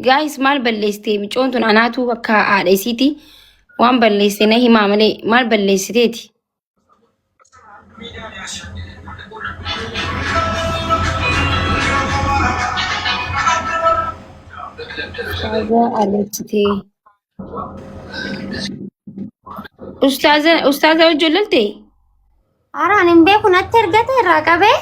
Gaayis maal balleessite micoon tun anaatu akka haadha isiiti waan balleessite na himaa malee maal balleessiteeti? Ustaaza arrabsitee. Ustaaza ustaaza wajjin loltee? Ara ani hin beeku natti ergate irraa qabee.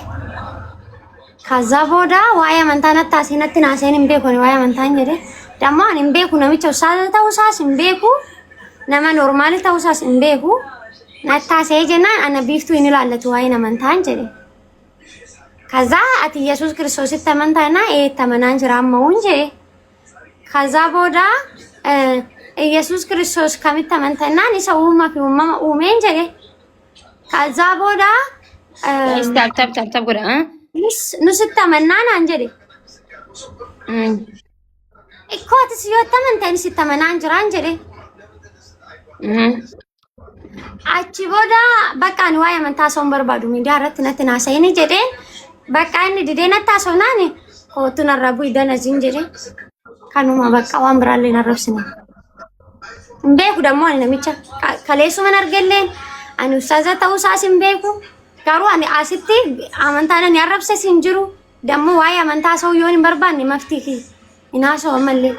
Kaza booda waa'ee amantaa natti haasee natti naaseen hin beeku ani waa'ee amantaa hin jedhe. Dammoo ani hin beeku namicha ustaaza ta'uu isaas hin beeku. Nama normaali ta'uu isaas hin beeku. Natti haasee jennaan ana biiftuu hin ilaallatu waa'een amantaa hin jedhe. Kaza ati Yesuus Kiristoositti amantaa jennaan ee itti amanaan jira amma uun jedhe. Kaza booda Yesuus Kiristoos kamitti amanta jennaan isa uumaa fi uumama uumeen jedhe. Kazaa booda Guys, tap tap tap tap godha. Ah? Nus itti amannaa naan jedhe. Ikkoo atis yoo itti amante anis itti amanaan jiraan jedhe. Achi booda bakka ani waa'ee amantaa haasa'uu hin barbaadu miidiyaa irratti natti naasa'ini jedheen bakka inni didee natti haasofnaan kootu narraa bu'i danaziin jedhe. Kanuma bakka waan biraallee narrabsine. Hin beeku dammoo ani namicha kaleessuman argelleen ani ustaaza ta'uu isaas hin beeku. Garuu ani asitti amantaan ani arrabses hin jiru. Dammoo waa'ee amantaa haasa'uu yoon hin barbaanne maftii kiyya. Hin haasa'u ammallee.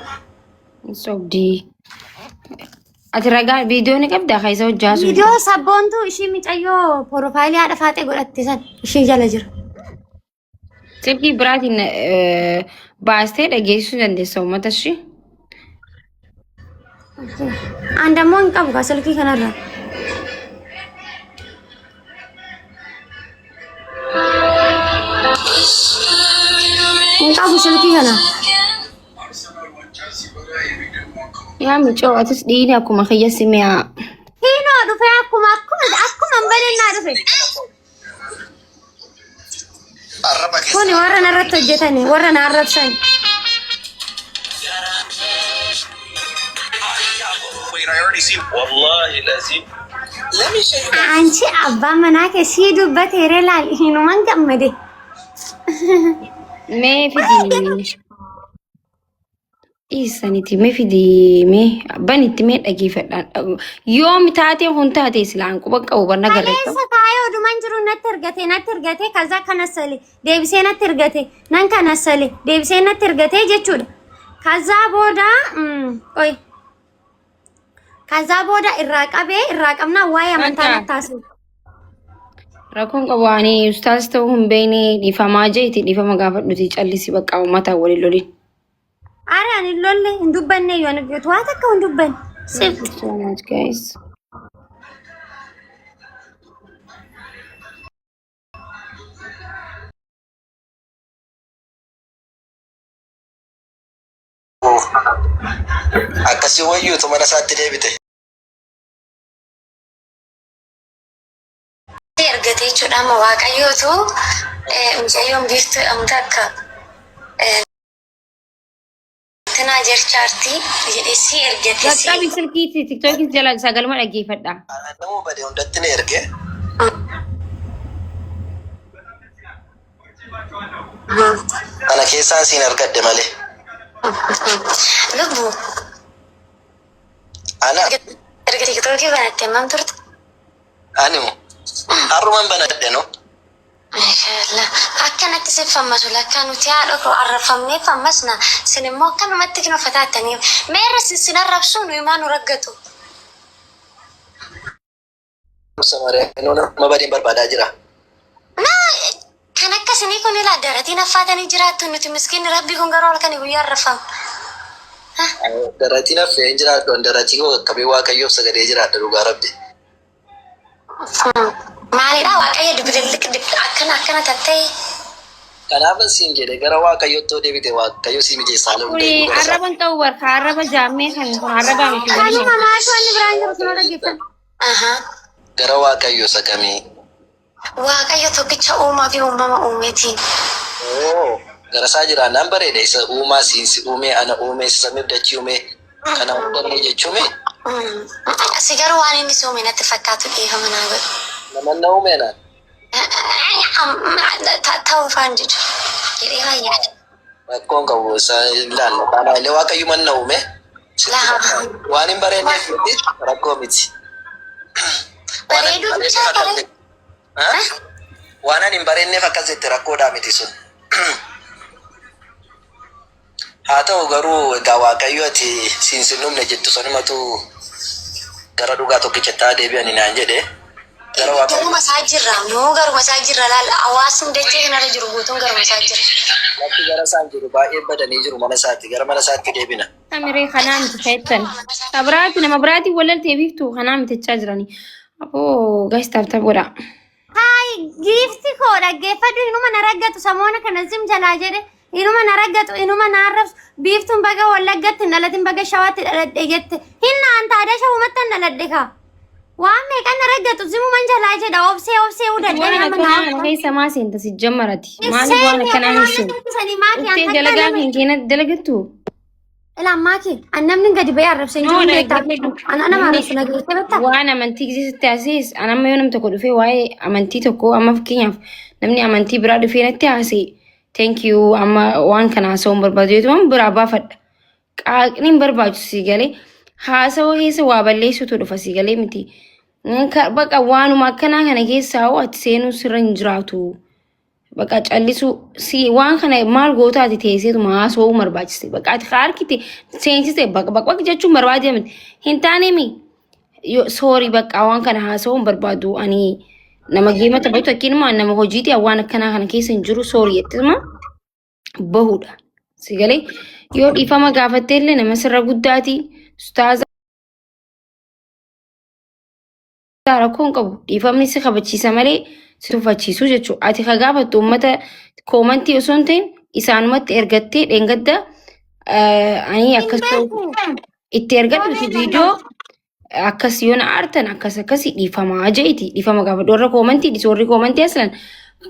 Hin sobdii. Ati ragaa viidiyoo ni qabdaa kan isa hojjaa sun. Viidiyoo sabboontuu ishii micayyoo porofaayilii haadha faaxee godhatte san ishii jala jira. Silkii biraatiin baastee dhageessisuu dandeessa uummata ishii. An dammoo hin qabu kaa silkii kanarra. Hin qabu silkii kana. Yaa micoo atis dhiini akkuma kiyya si mi'aa. Hiinoo dhufee akkuma akkuma akkuma hin baneen naa dhufe. Arraba keessa. Kuni warra narratti hojjetani warra na arrabsan. Wait, I already see. Wallahi lazim. Let me show you guys. Anchi abbaan manaa kee sii dubbateere laal hinuman gammade. Mee fidi. Dhiisaniti mee fidi mee banitti mee dhageeffadhaan yoom taatee kun taate silaan quba qabu barna garreeffama. Kaleessa taa'ee oduman jiru natti ergate natti ergate kaza kana sale deebisee natti ergate nan kana sale deebisee natti ergate jechuudha. Kazaa booda qoy kazaa booda irraa qabee irraa qabnaa waa'ee amantaa Bakka. natti haasa'e. Rakkoon qabu ani ustaas ta'uu hin beekne dhiifamaa jeeti dhiifama gaafadhuti callisi bakka uummataan waliin lolin. Are ani hin lolle hin dubbanne yoo ani waa takka hin dubbanne. Thank you so much guys. Akkasii wayyuutu mana isaatti deebite. Argate jechuudha amma waaqayyootu mucayyoon biiftuu jedhamtu akka Tinaa jerchaartii jedhee si ergate si. Qaqqabi silkiitti tiktookis jala sagaluma dhaggeeffadha. Nama bade hundatti na erge. Ana keessaan siin argadhe malee. Lubbu Ana erga tiktookii banatte hammam turte? ani moo har'uman banadhe no. Mashallah. Akkanatti sin fammasu lakkaa nuti haadha koo arrabfamnee fammasna sin immoo akkanumatti kan uffataatanii meerra sin sin arrabsuu nuyi maa nu raggatu. Samareenoo nama badeen barbaadaa jira. Na kan akka isinii kun ilaa daratiin affaatanii jiraattu nuti miskiinni rabbii kun garuu halkanii guyyaa arrabfama. Daratiin haffee hin jiraadhu an daratii koo qaqqabee waaqayyoof sagadee jiraadha dhugaa rabbi. Maalidha waaqayyo dubililliq akkana akkana tattee. Kanaafan siin jedhe gara waaqayyootti yoo deebite waaqayyo sii mijeessa haala hunda Kuni eeguu gara isaa. arraba hin qabu barka arraba jaammee kan kun arraba miti waliin. Kanuma maashu wanni biraan jiru sun dhaggeeffadhu. Gara waaqayyo isa kamii? Waaqayyo tokkicha uumaa fi uumama uumeetiin. Oo, gara isaa jiraannaan bareeda isa uumaa siin si uumee ana uumee isa samiif dachii uumee kana hundallee jechuumi. Si garuu waan inni si uume natti fakkaatu dhiifama naa godhu. Naman na uume anaan. Ta'uu faan jedhu jedhee waan yaada. Rakkoon qabu isa hin laalla. Taanaa illee Waaqayyo manna uume. Sitti fakkaata. Waan hin bareenneef miti rakkoo miti. Waan ani hin Bareeduu bareenneef isaa akkas bare. jette. Ha? Waan ani hin bareenneef akkas jette rakkoodhaa miti sun. Haa ta'u garuu egaa Waaqayyo ati siin sin dhumne jettu sanumatu gara dhugaa tokkichatti haa deebi'ani naan jedhe. Gara Waaqayyo Garuma isaa jirra. Nuu garuma isaa jirra laal. Hawaasni dachee kanarra jiru guutuun garuma isaa jira. Lakki gara isaan jiru baay'een badanii jiru mana isaatti gara mana isaatti deebina. Samiree kanaa miti feettan. Sabiraati nama biraatiin walaltee biiftuu kanaa mitachaa jiranii. Aboo guys tap tap godhaa. Hayi giifti koo dhaggeeffadhu inuma na raggatu samoona kana zim jalaa jedhe inuma na raggatu inuma na arrabsu biiftuun baga wallaggatti hin dhalatin baga shawaatti dhaladhe jette hin naan taada shawumatti hin dhaladhe kaa waan meeqan na raggatu zimuman jalaa jedha obsee obsee Ati udadhe waan nama akkanaa na kana keessa maa seenta si jammarati? Maaliif waan Seenne akkanaa hin waan seenu? sanii maaki an Dhuftee takka dalagaa nama kan keenatti dalagattu? Ilaa maaki an namni gadi ba'ee arrabse hin No, jiru beektaa dhaggeeffadhu. an nama Namni arrabsu dhageessee beektaa waan amantii keessatti haasa'es an amma yoo namni tokko dhufee waa'ee amantii tokko amma fakkeenyaaf namni amantii biraa dhufee natti haasa'e thank you amma waan kana haasa'uun barbaadu yoo ta'u biraa baafadha. Qaaqni hin barbaachisu si galee haasawaa keessa waa balleessutu dhufa si galee miti. Baqa waanuma akkanaa kana keessaa hoo ati seenuu sirra hin jiraatu. Baqa callisuu si waan kana maal goota ati teesseetuma haasawuu barbaachiste. Baqa ati harkite seensiste baqa baqa jechuun barbaadee miti. Hin taane mi soorii baqa waan kana haasawuu hin barbaadu ani nama geema taphatu akkinuma nama hojiiti waan akkanaa kana keessa hin jiru soorii jettuma bahuudha. Si galee yoo dhiifama gaafatte illee nama sirra guddaati. Ustaaza rakkoo hin qabu. Dhiifamni si kabachiisa malee si tuffachiisu jechuudha. Ati ka gaafattu uummata koomantii osoo hin ta'in isaanumatti ergattee dheengadda ani Hin akkas ta'u beeku. itti ergadhuti Koomeen viidiyoo akkas yoo na aartan akkas akkasi dhiifamaa je'iti dhiifama gaafadhu warra koomantii dhisi warri koomantii aslan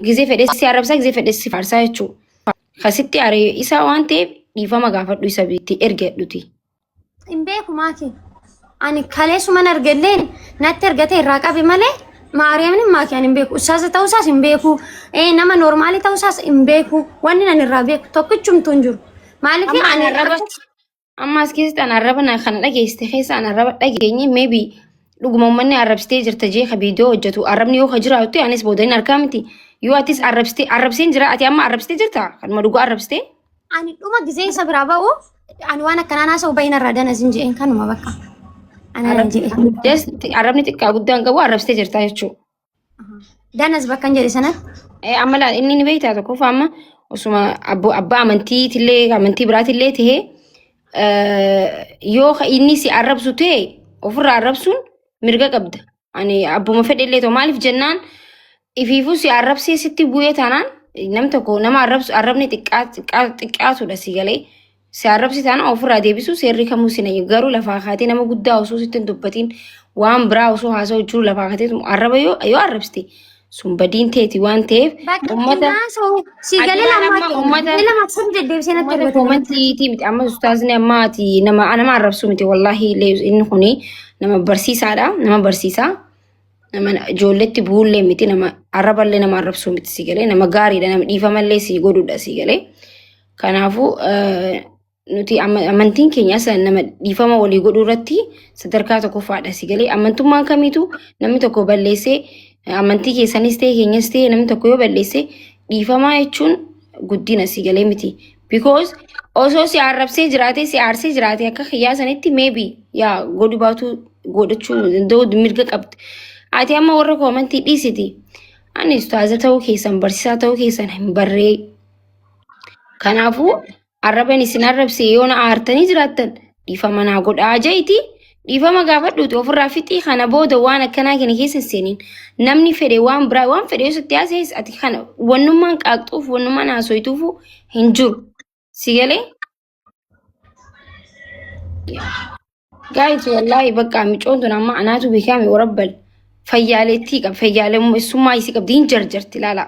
gizee fedhe si arrabsaa gizee fedhe si faarsaa jechuudha. Kasitti aare isaa waan ta'eef dhiifama gaafadhu isa itti ergadhuti. Hin beeku maaki. Ani kaleessuman argalleen natti ergate irraa qabe malee maariyamin maaki ani hin beeku. Ustaaza ta'uusaas hin beeku. Nama noormaalii ta'uusaas hin beeku. Wanni ani irraa beeku tokkichumtuu hin jiru. Maaliif Amma ani ani arraba amma as keessatti ani arraba na kana dhageessite keessa ani arraba dhageenye maybe dhuguma uummanni arrabsitee jirta jee ka viidiyoo hojjetu arrabni yoo ka jiraatu ta'e anis booda hin argaa miti. Yoo atis arrabsitee arrabseen jira ati amma arrabsitee jirta kanuma dhugaa arrabsitee. Ani dhuma gisee isa biraa ba'u ani waan akkanaa naasa'u bahin irraa danas hin je'een kanuma bakka. Ana nan je'e. Just arrabni xiqqaa guddaan qabu arrabsitee jirta jechuudha. Danas bakka hin jedhe sanatti. Amma laal inni ni beektaa tokkoffaa amma osuma abbaa amantiitillee amantii biraatillee ta'ee yoo ka inni si arrabsu ta'e ofirraa arrabsuun mirga qabda. Ani abbuma fedhellee ta'u maaliif jennaan ifiifuu si arrabsee sitti bu'ee taanaan nam tokko nama arrabsu arrabni xiqqaatudha si galee si arrabsi taanaan ofirraa deebisuu seerri kamuu si nayu garuu lafaa kaatee nama guddaa osoo sitti hin dubbatiin waan biraa osoo haasa'u jiru lafaa kaatee arraba yoo arrabsite sun badiin teeti waan ta'eef Bakka ummata naasa'u si ati galee laal lamaa amma ummata kenna. Lama sun deddeebisee natti ummata ergate. koomantiitii miti amma ustaazni amma ati nama arrabsuu miti wallaahi inni kuni nama barsiisaadha nama barsiisaa nama ijoolletti buullee miti nama arraballee nama arrabsuu miti si galee nama gaariidha nama dhiifamallee si godhudha si galee kanaafuu nuti amantiin keenya isa nama dhiifama walii godhuu irratti sadarkaa tokkoffaadha si galee amantummaan kamiitu namni tokko balleessee amantii keessanis ta'e keenyas ta'e namni tokko yoo balleesse dhiifamaa jechuun guddina si galee miti. Because osoo si arrabsee jiraatee si aarsee jiraate akka kiyyaa sanitti maybe yaa godhu baatu godhachuu danda'u mirga qabdi. Ati amma warra koomantii dhiisiti. Ani ustaaza ta'uu keessan barsiisaa ta'uu keessan hin barree. Kanaafuu arraban isin arrabse yoo na aartanii jiraattan dhiifama naa godhaa jeeti. Dhiifama gaafadhuuti ofirraa fixii kana booda waan akkanaa kana keessa hin seeniin. Namni fedhe waan biraa waan fedhe yoo sitti haasa'es ati kana wannummaan qaaqxuuf wannummaan haasoytuufu hin jiru. Si galee? Gaayis wallaahi bakka micoon tun amma anaatu beekame warabbal fayyaaleettii qaba fayyaalemummaa isii qabdi hin jarjarti ilaala.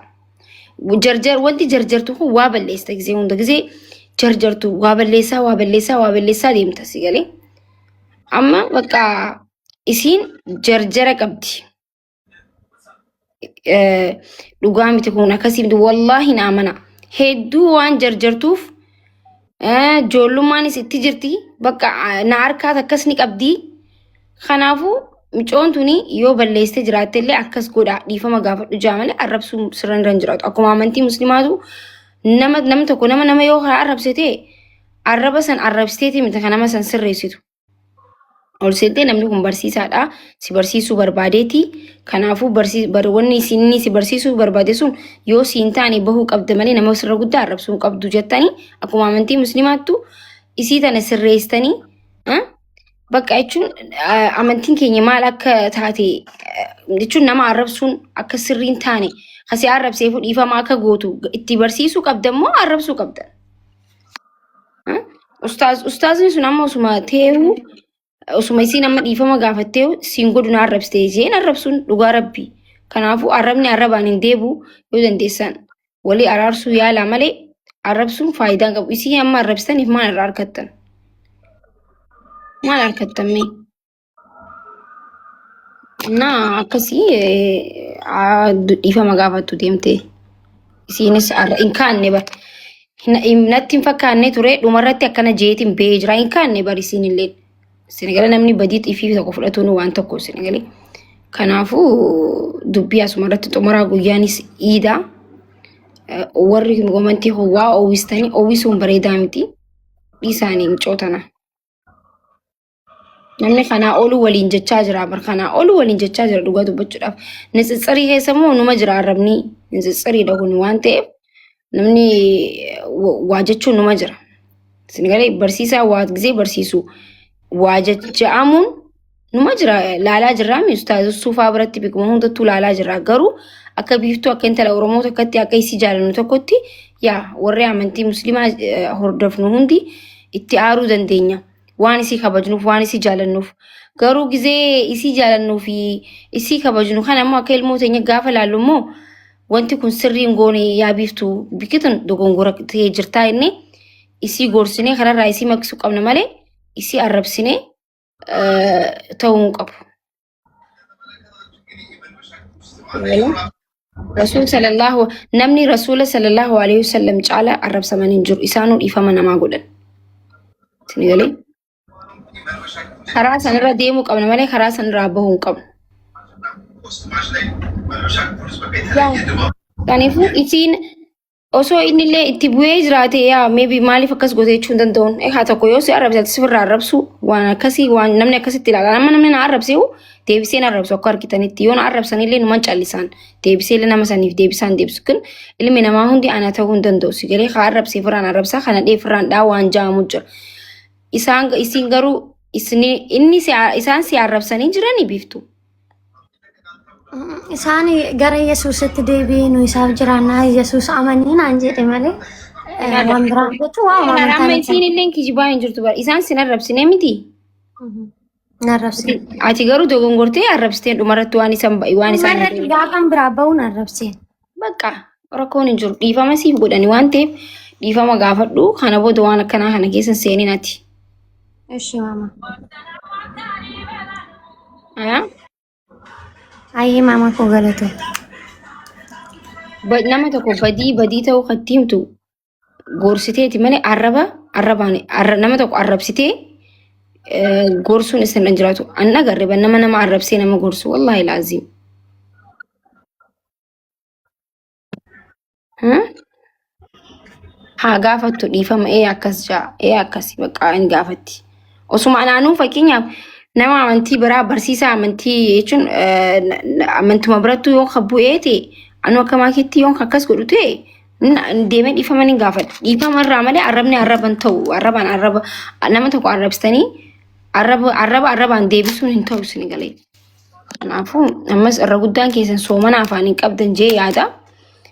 Jarjar wanti jarjartu kun waa balleessa gisee hunda gisee jarjartu waa balleessaa waa balleessaa waa balleessaa deemta si galee. Amma bakka isiin jarjara qabdi. Dhugaa miti kun akkasii miti wallaahi na amana. Hedduu waan jarjartuuf Ijoollummaanis itti jirti. Bakka na harkaas akkas ni qabdi. Kanaafuu micoon tuni yoo balleessite jiraatte illee akkas godhaa dhiifama gaafadhu jaa malee arrabsuu sirra hin jiraatu. Akkuma amantii musliimaatu nama nam tokko nama nama yoo karaa arrabse ta'e arraba san arrabsiteeti miti kan nama san sirreessitu. Ol seentee namni kun barsiisaadha. Si barsiisuu barbaadeeti. Kanaafuu wanni inni si barsiisuu barbaade sun yoo si hin taane bahuu qabda malee nama sirra guddaa arrabsuu hin qabdu jettanii akkuma amantii musliimaattu isii tana sirreessitanii bakka jechuun amantiin keenya maal akka taate jechuun nama arrabsuun akka sirrii hin taane kasii arrabseefu dhiifama akka gootu itti barsiisuu qabda immoo arrabsuu qabda. Ustaazni sun amma osuma teehu osuma isiin amma dhiifama gaafatteehu siin godhu na arrabsite jeen arrabsuun dhugaa rabbi. Kanaafuu arrabni arrabaan hin deebi'u yoo dandeessan walii araarsuu yaalaa malee arrabsuun faayidaa hin qabu. Isii amma arrabsitaniif maal irraa argattan? Maal argattan mee? Naa akkasii dhiifama gaafattu deemtee. Isiinis hin kaanne bar. Natti hin fakkaanne ture dhumarratti akkana jeetiin ba'ee jira hin kaanne bar isiin illee. Isin galee namni badii ifii tokko fudhatuun waan tokko isin galee. Kanaafuu dubbii asumarratti xumuraa guyyaanis iidaa. Warri gomantii waa oowwistanii oowwisuun bareedaa miti. Dhiisaanii micoo tana. Namni kanaa olu waliin jechaa jira bar kanaa olu waliin jechaa jira dhugaa dubbachuudhaaf. Nitsitsirii keessa immoo numa jira arrabni nitsitsiriidha kun waan ta'eef namni waa jechuun numa jira. Isin galee barsiisaa waa gisee barsiisu waa jecha'amuun numa jira laalaa jirraa mi ustaaz suufaa biratti beekuma hundattuu laalaa jirra garuu akka biiftuu akka intala Oromoo tokkotti akka isii jaalannu tokkotti yaa warri amantii musliimaa hordofnu hundi itti aaruu dandeenya. Waan isii kabajnuuf waan isii jaalannuuf garuu gizee isii jaalannuu fi isii kabajnu kana immoo akka ilmoo teenya gaafa laallu immoo wanti kun sirrii hin goone yaa biiftuu biqiltuun dogongora ta'ee jirtaa inni isii gorsinee kanarraa isii maqsuu qabna malee isii arrabsinee ta'uu hin qabu. Rasuul sallallahu namni rasuula sallallahu alaihi wasallam caala arrabsaman hin jiru isaanuu dhiifama namaa godhan. Isin galee karaa sanirra deemuu qabna malee karaa sanirraa bahuu hin qabnu. Kanaafuu isiin Osoo innillee itti bu'ee jiraate yaa maybe maaliif akkas goote jechuu hin danda'uun. Haa tokko yoo si arrabse ati sifirraa arrabsu waan akkasii waan namni akkasitti ilaala. Amma namni na arrabse deebisee na arrabsu akka argitanitti yoo na arrabsanillee numan callisaan deebisee illee nama saniif deebisaan deebisu. Kun ilmi namaa hundi ana ta'uu hin danda'u. Si galee haa arrabsee firraan arrabsaa kana dhee firraan dhaa waan ja'amu jira. Isaan isiin garuu inni isaan si arrabsanii jiranii biiftu. Isaan gara Yesuusitti deebi'ee nu isaaf jiraannaa Yesuus amanii naan jedhe malee waan biraa jechuun waan Amma amantaa isiin illee kijibaa hin jirtu bara. Isaan sin arrabsine miti. Narrabsine. Ati garuu dogongortee arrabsiteen dhumarratti waan isaan waan isaan Dhumarratti gaafan biraa ba'uun arrabseen. Bakka rakkoon hin jiru. Dhiifama siif godhani waan ta'eef dhiifama gaafadhu. Kana booda waan akkanaa kana keessa seenin ati. Eshi maama. Haa? Ayyee maama koo galatoo. Nama tokko badii badii ta'uu kan itti himtu gorsiteeti malee arraba arrabaan nama tokko arrabsitee gorsuun isin hin jiraatu. An agarre ban nama nama arrabsee nama gorsu wallaahi laaziim. Haa gaafattu dhiifama ee akkas jaa ee akkasi bakka hin gaafatti. Osuma anaanuu fakkeenyaaf nama amantii biraa barsiisaa amantii jechuun amantuma birattuu yoo kan bu'ee ta'e anu akka maakiitti yoo akkas godhu ta'e deemee dhiifama ni gaafadha. Dhiifama irraa malee arrabni arraba hin ta'u arrabaan arraba nama tokko arrabsitanii arraba arraba arrabaan deebisuun hin ta'u isin galee. Kanaafuu ammas irra guddaan keessan soomana afaan hin qabdan jee yaada.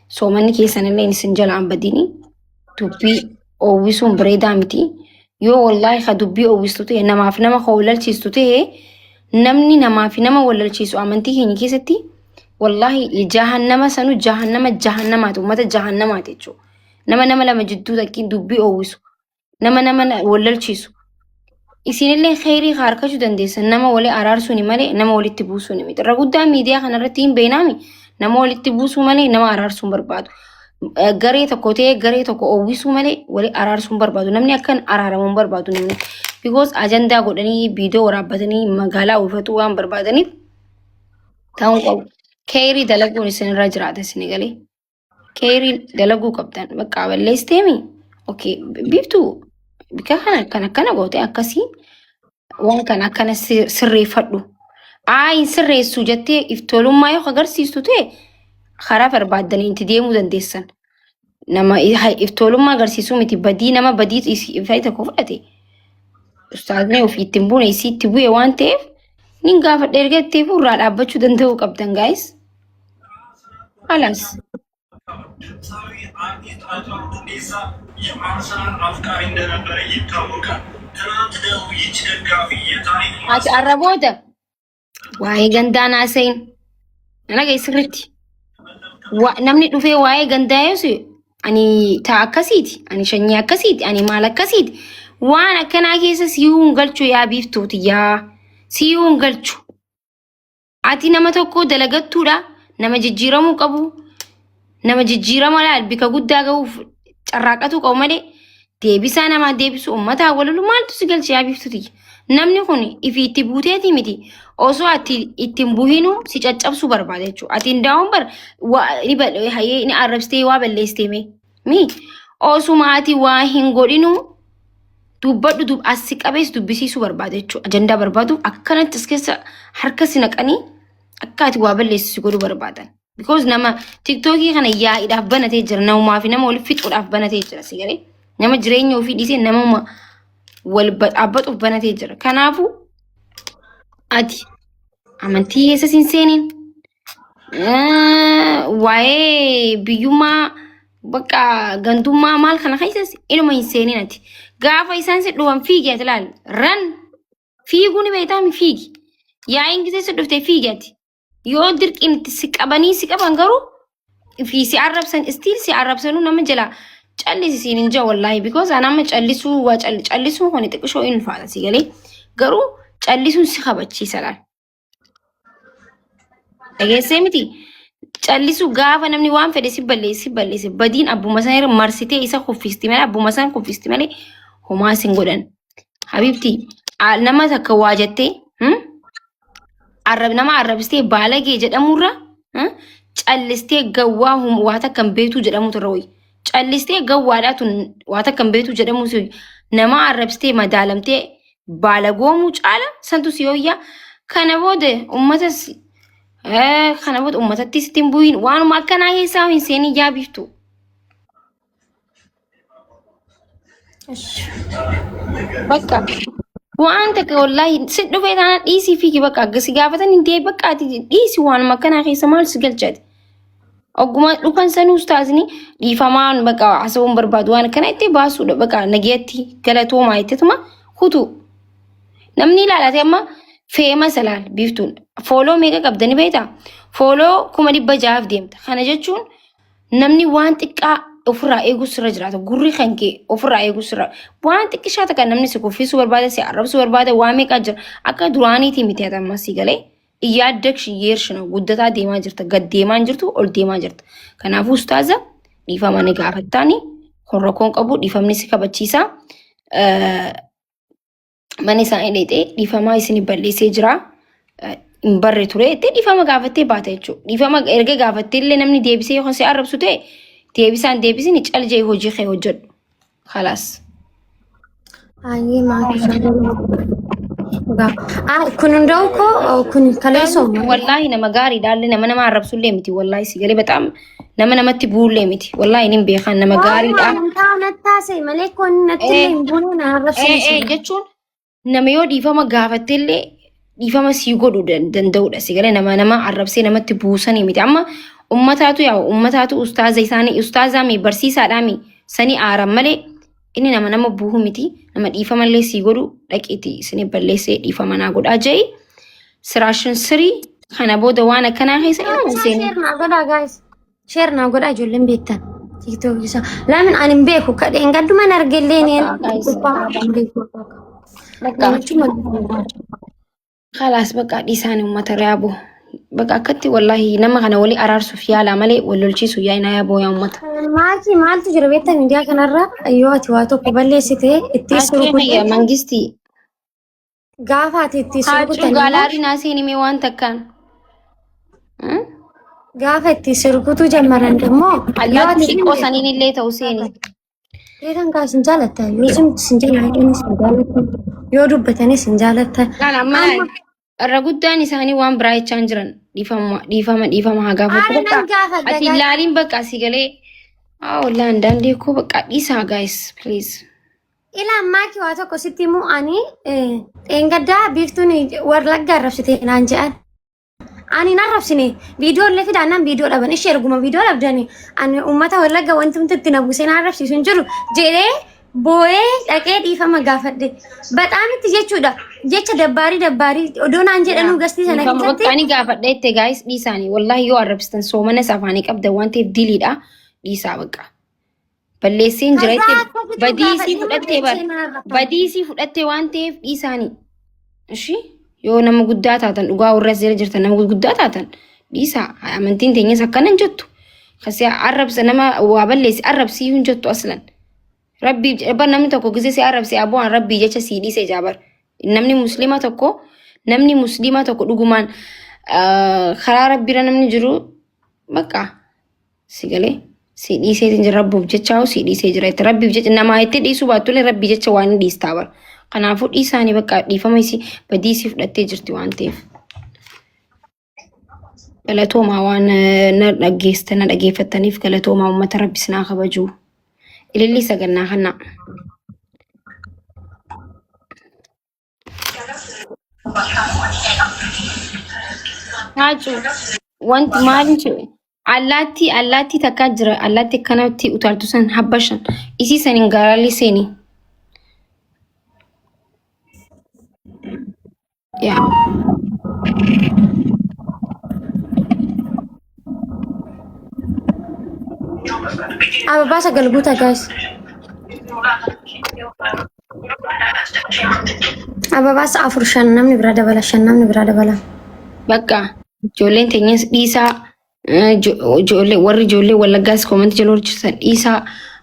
Soomanni keessan illee isin jalaan badini. Dubbii oowwisuun bareedaa miti. Yoo wallaahi ka dubbii oowwistu ta'e namaaf nama ka wallalchiistu ta'e namni namaa fi nama wallalchiisu amantii keenya keessatti wallaahi jahannama sanu jahannama jahannamaati uummata jahannamaati jechuudha. Nama nama lama jidduu takkiin dubbii oowwisu nama nama wallalchiisu. Isinillee kheyrii haa harkachuu dandeessan nama walii araarsuuni malee nama walitti buusuuni miti. Irra guddaa miidiyaa kanarratti hin beenaami nama walitti buusuu malee nama araarsuu hin barbaadu. Garee tokko ta'ee garee tokko oowwisuu malee wali araarsuu hin barbaadu. Namni akkan araaramu hin barbaadu namni. Because ajandaa godhanii viidiyoo waraabbatanii magaalaa uwwifatuu waan barbaadaniif ta'uu qabu. Keerii dalaguun isinirra jiraata isin galee. Keerii dalaguu qabdan bakka balleessiteemi. Okay, biiftuu bika kana kan akkana goote akkasii waan kana akkana sirreeffadhu. Aa hin sirreessu jettee iftoolummaa yoo agarsiistu ta'e karaa barbaaddaniin itti deemuu dandeessan. Nama iftoolummaa agarsiisuu miti badii nama badii ifaa tokko fudhate. Ustaazni ofii ittiin buune isii itti bu'e waan ta'eef nin gaafadha erga itti irraa dhaabbachuu danda'uu qabdan gaayis. Halas. ድምፃዊ አርቲስት ሃጫሉ ሁንዴሳ የአርሰናል አፍቃሪ እንደነበረ ይታወቃል። ትናንት ደግሞ ይህች ደጋፊ የታሪክ Ati arra booda waa'ee gandaa naasayin. Nana ga'e sirriitti. Namni dhufee waa'ee gandaa yoo ani taa akkasiiti, ani shanyii akkasiiti, ani maal akkasiiti. Waan akkanaa keessa siyuu hin galchu yaa biiftuuti yaa siyuu hin galchu. Ati nama tokko dalagattuudha, nama jijjiiramuu qabu, nama jijjiirama laal bika guddaa gahuuf carraaqatuu qabu malee deebisaa namaa deebisu uummataa walalu maaltu si galche yaa biiftuuti. Namni kun ifii itti buuteeti miti osoo ati ittiin buhinuu si caccabsuu barbaada jechuudha. Ati hindaa'uun bar hayyee ni arrabsitee waa balleessitee mee mi osuma ati waa hin godhinuu dubbadhu as si qabees dubbisiisuu barbaada jechuudha. Ajandaa barbaadu akkanatti as keessa harka si naqanii akka ati waa balleessisu godhuu barbaadan. Because nama tiktookii kana yaa'iidhaaf banatee jira. Namumaa fi nama wal fixuudhaaf banatee jira si galee. Nama jireenya ofii dhiisee namuma wal dhaabbatuuf banatee jira. Kanaafuu ati amantii keessa sin seeniin waa'ee biyyummaa bakka gandummaa maal kana keessas inuma hin seenin ati. Gaafa isaan si dhufan fiigi ati laal ran fiiguu ni beektaa mi fiigi. Yaa'iin gisee si dhufte fiigi ati. Yoo dirqiin itti si qabanii si qaban garuu fi si arrabsan still si arrabsanuu nama jala callisi siin hin jiru wallaahi because an amma callisuu waa callisuun kun xiqqishoo hin ulfaata si galee garuu callisuun si kabachiisa laal. Dhageessee miti callisuu gaafa namni waan fedhe si balleesse si balleesse badiin abbuma san irra marsitee isa kuffisti malee abbuma san kuffisti malee homaa sin godhan. Habibti nama takka waa jettee arrab nama arrabsitee baalagee jedhamurra callistee gawwaa waa takka hin beektuu jedhamutu irra wayya. Callistee gawwaadhaa tun waa takka hin beektuu jedhamuu si nama arrabsitee madaalamtee baalagoomuu caala santu si hoyyaa. Kana booda uummatas kana booda uummatatti sitti hin bu'iin waanuma akkanaa keessaa hin seenin yaa biiftuu. Bakka waan takka wallaahi si dhufee taana dhiisii fiigi bakka akka si gaafatan hin deebi bakka ati dhiisi waanuma akkanaa keessa maal si galchate. Ogguma dhufan sanuu ustaazni dhiifamaan bakka haasa'uun barbaadu waan akkana itti baasuudha bakka nagayatti galatoomaa ittituma kutu. Namni ilaalate amma feema salaal biiftuun follow meeqa qabdani beektaa? Follow 600,000 deemta. Kana jechuun namni waan xiqqaa ofirraa eeguu sirra jiraata. Gurri kan kee ofirraa eeguu sirra. Waan xiqqishaa takka namni si kuffisuu barbaada, si arrabsuu barbaada, waa meeqaa jira. Akka duraaniitii miti ati amma si galee. Iyyaaddakshi yeershina guddataa deemaa jirta. Gad deemaa hin jirtu, ol deemaa jirta. Kanaafuu ustaaza dhiifama ni gaafattaani. Kun rakkoon qabu dhiifamni si kabachiisa. Mana isaanii dheexee dhiifamaa isin balleessee jira. Hin barre ture jettee dhiifama gaafattee baata jechuudha. Dhiifama erga gaafattee illee namni deebisee yookaan si arrabsu ta'e deebisaan deebisin cal jee hojii kee hojjedhu. Khalaas. Ayyee maatii kun hunda'u koo kun kaleessoo Wallaahi nama gaariidha illee nama nama arrabsullee miti wallaahi si galee bataam nama namatti buullee miti wallaahi nin beekan nama gaariidha. Amantaa natti haasa'e malee kun natti illee hin buune na arrabsine. Jechuun nama yoo dhiifama gaafatte illee dhiifama sii godhuu danda'udha. Si galee nama nama arrabsee namatti buusanii miti. Amma ummataatu yaa ummataatu ustaaza isaanii ustaazaa mi barsiisaadhaa mi sanii aaran malee inni nama nama buuhu miti. Nama dhiifama illee sii godhu dhaqiiti isin balleessee dhiifama naa godhaa je'i. Siraashin sirii kana booda waan akkanaa keessa inuma hin seenin. Share naa godhaa guys. Share naa godhaa ijoolleen beektan. TikTok isaa. Laamin ani hin beeku kadheen gadduman argellee ni gubbaa hin beeku. Bakka Namichuma Khalaas bakka dhiisaan uummata re'aa bu'u. Bakka akkatti wallaahi nama kana walii araarsuuf yaalaa malee wal lolchiisuu yaa'inaa yaa booyaa uummata. Maaki maaltu jira beektaa miidiyaa kanarra yoo ati waa tokko balleessite itti Haacuu surukute mangistii. gaafa ati itti Haacuu surukutan immoo gaalaarii naaseen himee waan takkaan. gaafa itti surukutuu jammaran immoo yoo Allaattii ati xiqqoo saniin illee ta'u seeni. Beekan kaa sin jaalatta yoo sin jaalatanis sin jaalatta yoo dubbatanis sin jaalatta Laala amma amma irra guddaan isaanii waan biraa jechaa hin jiran dhiifama dhiifama dhiifama haa gaafatu. aara Bakka nan gaafadha ati gaaf ilaaliin bakka asii galee haa wallaan daandii koo bakka dhiisaa guys please. Ila ammaa kee waa tokko sitti himuu ani dheengaddaa biiftuun warlagga arrabsite naan jedhan. Ani hin arrabsine viidiyoo illee fidaannaan viidiyoo dhaban ishee erguma viidiyoo dhabdani ani uummata wallagga wanti nuti itti na buusee na arrabsiisu hin jiru jedhee boo'ee dhaqee dhiifama gaafadhe. Baxaamitti jechuudha jecha dabbaarii dabbaarii odoo naan jedhanuu gastii sana Dhiifama keessatti bakka ani gaafadha jette guys dhiisaanii wallahi yoo arrabsitan soomana afaanii qabda waan ta'eef diliidha dhiisaa bakka. Balleesseen jira kaza jette akkasitti badii isii gaafadhe fudhattee bar deebisee na arrabsan. badii isii fudhattee waan ta'eef dhiisaanii. Ishi yoo nama guddaa taatan dhugaa warra as jala jirtan nama guddaa taatan dhiisaa amantiin teenyas akkana hin jettu. Kasi arrabsa nama waa balleessi arrabsii hin jettu aslan. Rabbii bar namni tokko gisee si arrabse aboo an rabbii jecha sii dhiise jaabar. Namni musliima tokko namni musliima tokko dhugumaan karaa rabbiirra namni jiru bakka si galee si dhiiseetiin jira rabbuuf jecha si dhiisee jira itti rabbiif jecha namaa itti dhiisuu baattullee rabbii jecha waan hin dhiistaa bara. Kanaafuu dhiisaanii bakka dhiifama isii badii isii fudhattee jirti waan ta'eef. Galatoomaa waan na dhaggeessan na dhaggeeffattaniif galatoomaa uummata rabbi sinaa kabaju. Ilillii sagannaa kana. Haacuu wanti maali jedhe allaattii allaattii takkaa jira allaattii akkanatti utaaltu san habbashan isii saniin gaaraalli seeni. Yaa. Ababaa sagal guutaa gaas. Ababaas afur shan namni biraa dabala shan namni biraa dabala. Bakka ijoolleen teenyas dhiisaa ijoollee warri ijoollee wallaggaas koomantii jala hojjetan dhiisaa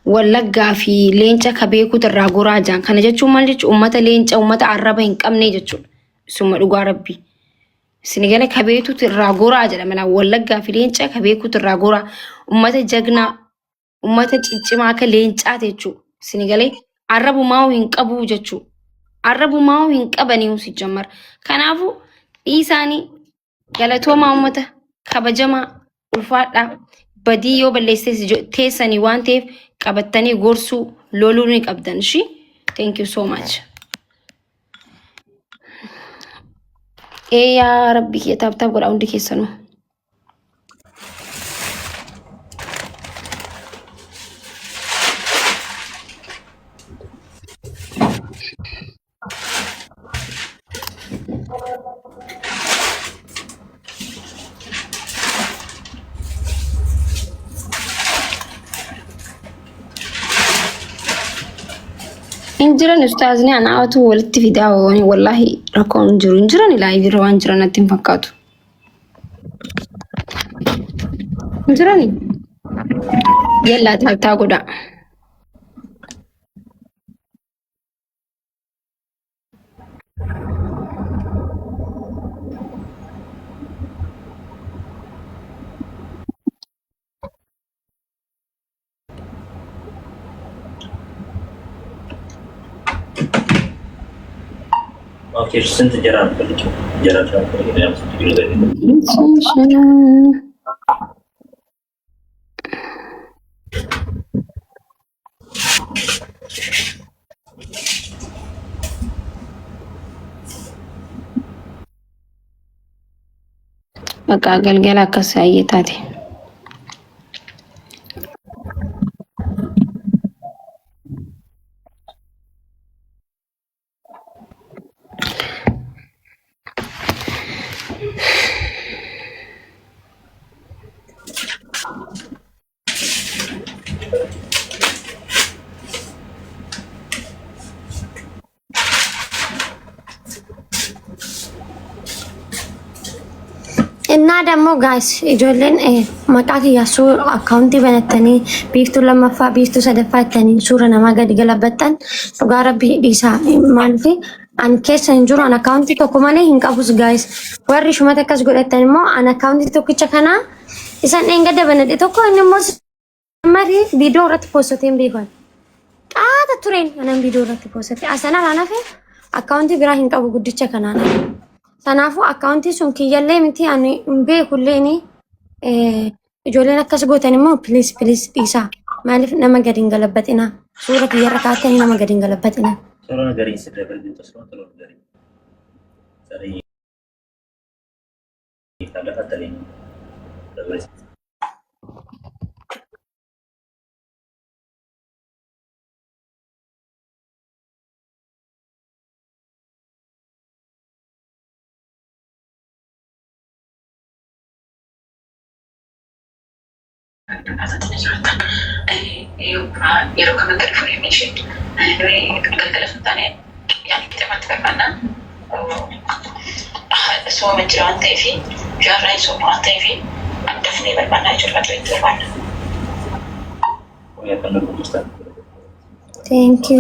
wallaggaa fi leenca ka beekuutu irraa goraa jaan kana jechuun maal jechuun uummata leenca uummata arraba hin qabne jechuudha. Summa dhugaa rabbii. Isin gala ka beekuutu irraa goraa jedha mala wallaggaa fi leenca ka beekuutu irraa goraa uummata jagnaa Uummata ciccimaa akka leencaati jechuudha. Isin galee arrabumaa hin qabu jechuudha. Arrabumaa hin qabanii si jammar. Kanaafuu dhiisaanii galatoomaa uummata kabajamaa ulfaadhaa badii yoo balleessites teessanii waan ta'eef qabattanii gorsuu loluu ni qabdan ishii. Thank you so much. Ee yaa rabbi kiyya taap taap godhaa hundi keessanuu. Hin jiran ustaazni anaatu walitti fidaa wallaahi rakkoon hin jiru hin jiran laayivii irra waan jiran natti hin fakkaatu. Hin jirani? Yallaa taaktaa godhaa. ኦኬ ስንት እንጀራ ነው የምትፈልጊው? እንጀራ ስለምትፈልጊ ነው ስንት ኪሎ ዘይት? Bakka galgala akkas ayyee taate. Innaa dammoo guys ijoolleen maqaa kiyya suura akkaawuntii banattanii biiftuu lammaffaa biiftuu sadaffaa jettanii suura namaa gadi galabattan dhugaa rabbii dhiisaa. Maaliif an keessa hin jiru, an akkaawuntii tokko malee hin qabus guys. Warri shumata akkas godhattan immoo an akkaawuntii tokkicha kanaa isan dheengadda banadhe tokko inni immoo marii viidiyoo irratti poostotee hin beekan. Qaata tureen anan viidiyoo irratti poostate. Asanarraan hafe akkaawuntii biraa hin qabu guddicha kanaan hafe. Kanaafuu akkaawuntii sun kiyyallee miti, ani hin beekullee ni ijoolleen akkas gootan immoo please please dhiisaa. Maaliif nama gadi hin galabbaxinaa? Suura kiyyarra kaa'attanii nama gadi hin galabbaxinaa. ቶሎ ንገሪኝ ስደብል ግን ተስሎ ቶሎ ንገሪኝ። ዛሬ ካለፈ አታገኝም። Yeroo kaman gadi fuudhee ishee galgala sun taane yaani qixamaatti barbaanna. Sooma jira waan ta'eef, jaarraa sooma waan ta'eef, dafnee barbaannaa jechuudha, itti barbaanna. Thank you.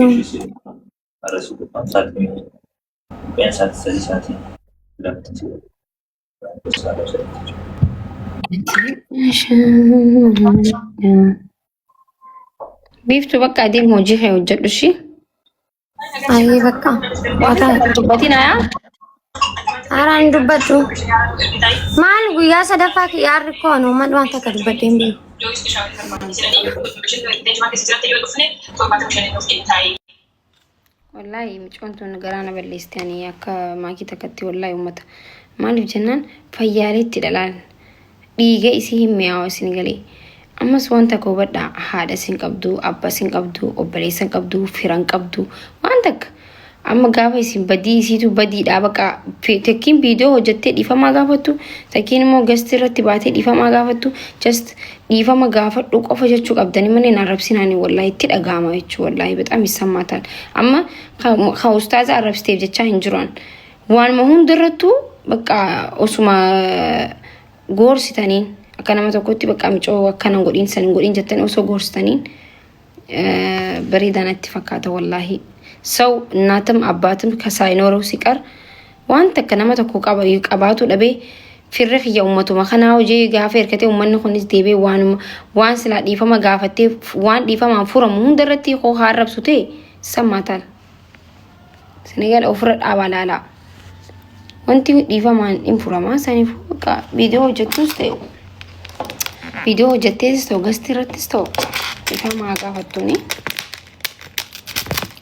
Biiftuu, bakka adeemu hojii kee hojjedhu ishii. Ayyee, bakka. Waan Waataa. dubbatin ayaa. Haaraan dubbadhu. Maal guyyaa sadaffaa kiyyaarri koo ani uummata waan takka dubbadhee hin beeku. Wallaahi mucoon tun garaa na balleessite ani akka maakii takkatti. Wallaahi uummata, maaliif jennaan fayyaaleetti dhalaan dhiiga isii hin mi'aawu isin galee. Ammas waan takka hubadhaa, haadha isin qabdu, abba isin qabdu, obboleessa hin qabdu, fira hin qabdu, waan takka. Amma gaafa isin badii isiitu badiidhaa baqa takkiin viidiyoo hojjettee dhiifamaa gaafattu, takkiin immoo gastii irratti baatee dhiifamaa gaafattu, just dhiifama gaafadhu qofa jechuu qabdanii malee hin arrabsinaani. Wallaahi itti dhagahama jechuu, wallaahi በጣም ይሰማታል። Amma ka ustaaza arrabsiteef jechaa hin jiran, waanuma hundarrattuu bakka osuma goorsitaniin akka nama tokkotti bakka micoo akkana hin godhin, san hin godhin jettanii osoo goorsitaniin bareedaa natti fakkaata wallaahi. ሰው እናትም አባትም ከሳይኖረው ሲቀር waan takka nama tokko qaba qabaatu dhabee firri kiyya ummatuma kanaa hojii gaafa hirkatee, ummanni kunis deebee waanuma waan silaa dhiifama gaafattee waan dhiifamaan furamu hundarratti koo haa arrabsu ta'e sammaataan. Senegaal ofirra dhaabaa laalaa. Wanti dhiifamaan hin furamaa, saniif bakka viidiyoo hojjettus ta'e, viidiyoo hojjettees ta'u, gastii irrattis ta'u, dhiifama haa gaafattuuni.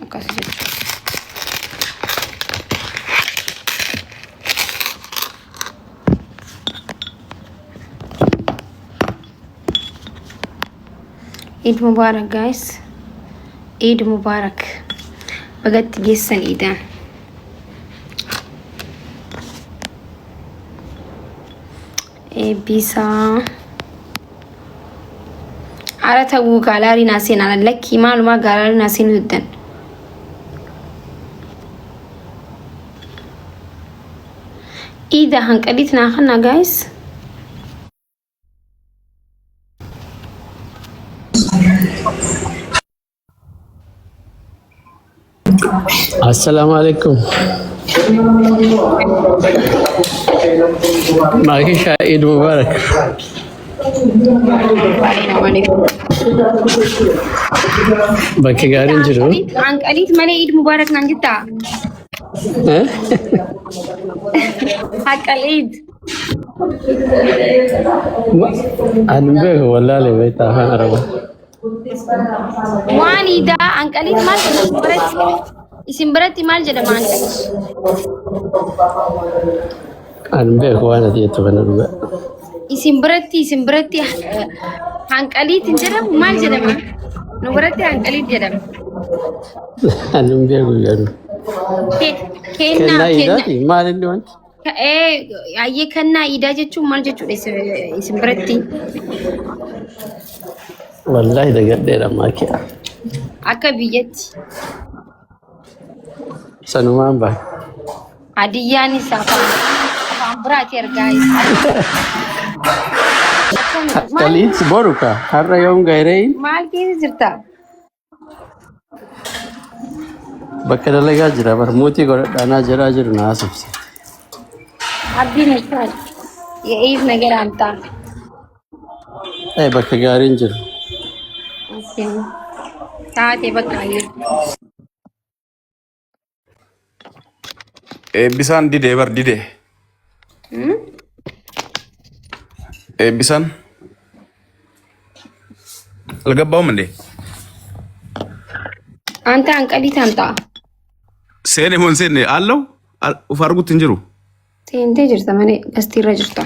Akkas jechuudha. Eid Mubarak guys. Eid Mubarak. Bagatti geessan iidaan. Eebbisaa. Ara ta'uu gaalaarii naa seenaa, lakkii maalumaa gaalaarii naa seenuu diddan. Iida hanqaliit naa kana guys. Assalaamu alaikum. Maakisha, Eid Mubarak. Waalaikum. Bakki gaariin jiru. Hanqaliit malee Eid Mubarak naan jettaa? Eh? Haqqal Eid. Ani hin beeku, wallaalee beektaa afaan Arabaa. Waan iidaa hanqaliit maal jedhama biratti? Isin biratti maal jedhama hanqaliit? Ani hin beeku waan ati jettu kana dhugaa. Isin biratti hanqaliit hin jedhamu, maal jedhama? Nu biratti hanqaliit jedhama. Ani hin beeku garuu. Kennaa Kennaa kennaa. iidaati maal inni wanti? Ayyee, kennaa iidaa jechuun maal jechuudha isin biratti? Wallaahi dagadheera maakii. Akka biyyatti. Sanumaan ba'a. Hadiyyaanis afaan Waan biraati ergaa. Akkami maal Qaliit boru ka har'a yoom gayree maal keessa jirta? Bakka dalagaa jira bar mootii godhadhaanaa jedhaa jiru na haasofse. Abdiin eessaadha? Ye'iif ነገር አምጣ። Ee bakka gaariin jiru. Taatee bakka ayyee. Eebbisaan didee bar didee. Eebbisaan አልገባውም እንዴ? አንተ አንቀሊት አምጣ። Seene moo hin seenne አለው uf argutti hin jiru. Seentee jirta malee gastiirra jirta.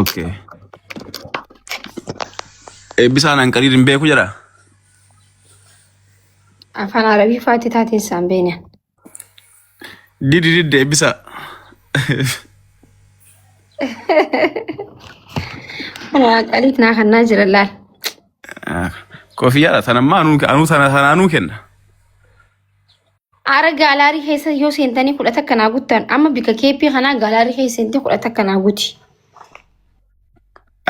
Okay. Eebbisaan anqaliin hin beeku jedha. Afaan Arabii faatti taateen isaan beeknan. Didi didde eebbisaa. Kana anqaliit naa kannaa jira laal. Koofiyyaadha tanammaa anuu tana tanaanuu kenna. Ara gaalaarii keessa yoo seentanii 11 naa guttan amma bika keeppii kanaa gaalaarii keessa seentee 11 naa guti.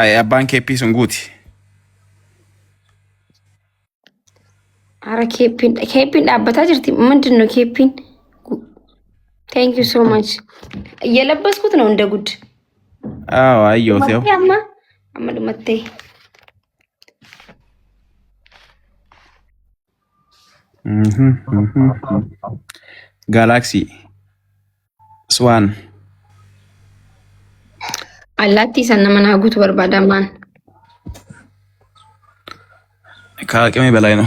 Ay abbaan keeppii sun guuti. Ara keeppiin keeppiin dhaabbataa jirti. ምንድን ነው keeppiin? Thank you so much. እየለበስኩት ነው እንደ ጉድ። አዎ አየሁት። ያው Dhumattee amma amma dhumattee. Gaalaksii Swaan. Allaattii san nama naa guutu barbaadamaan. ከአቅሜ በላይ ነው።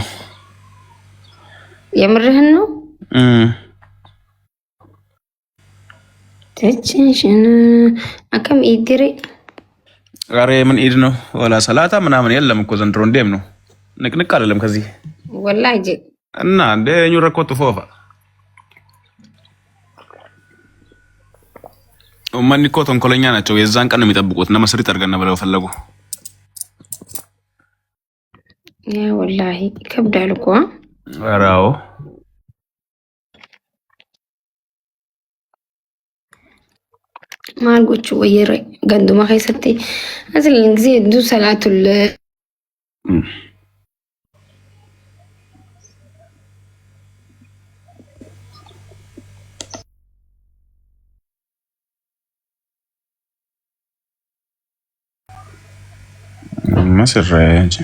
የምርህን ነው? ተችንሽን akkam iidire. ኧረ የምን ኢድ ነው? ወላ ሰላታ ምናምን የለም እኮ ዘንድሮ። እንዴም ነው ንቅንቅ አይደለም ከዚህ ወላሂ ጀ እና እንደ ኙ ረኮቱ ፎፋ Uummanni እኮ ተንኮለኛ ናቸው። የዛን ቀን ነው የሚጠብቁት። ነመስሪ ጠርገን ብለው ፈለጉ። ያ ወላሂ ይከብዳል እኮ። ኧረ አዎ። Maal gochuu wayyare ganduma keessatti asli ጊዜ hedduu salaatul Ammas irraa እንጂ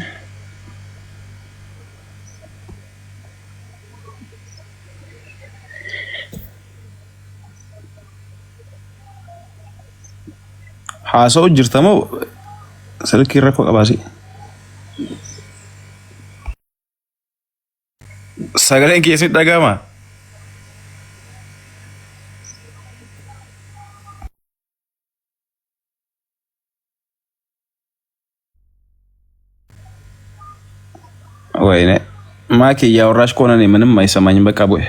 haasa'u jirta moo silkii rakkoo qabaasi? Sagaleen kiyya sitti dhaga'amaa? ወይኔ ማኪ እያወራሽ ከሆነ እኔ ምንም አይሰማኝም። በቃ ቦይ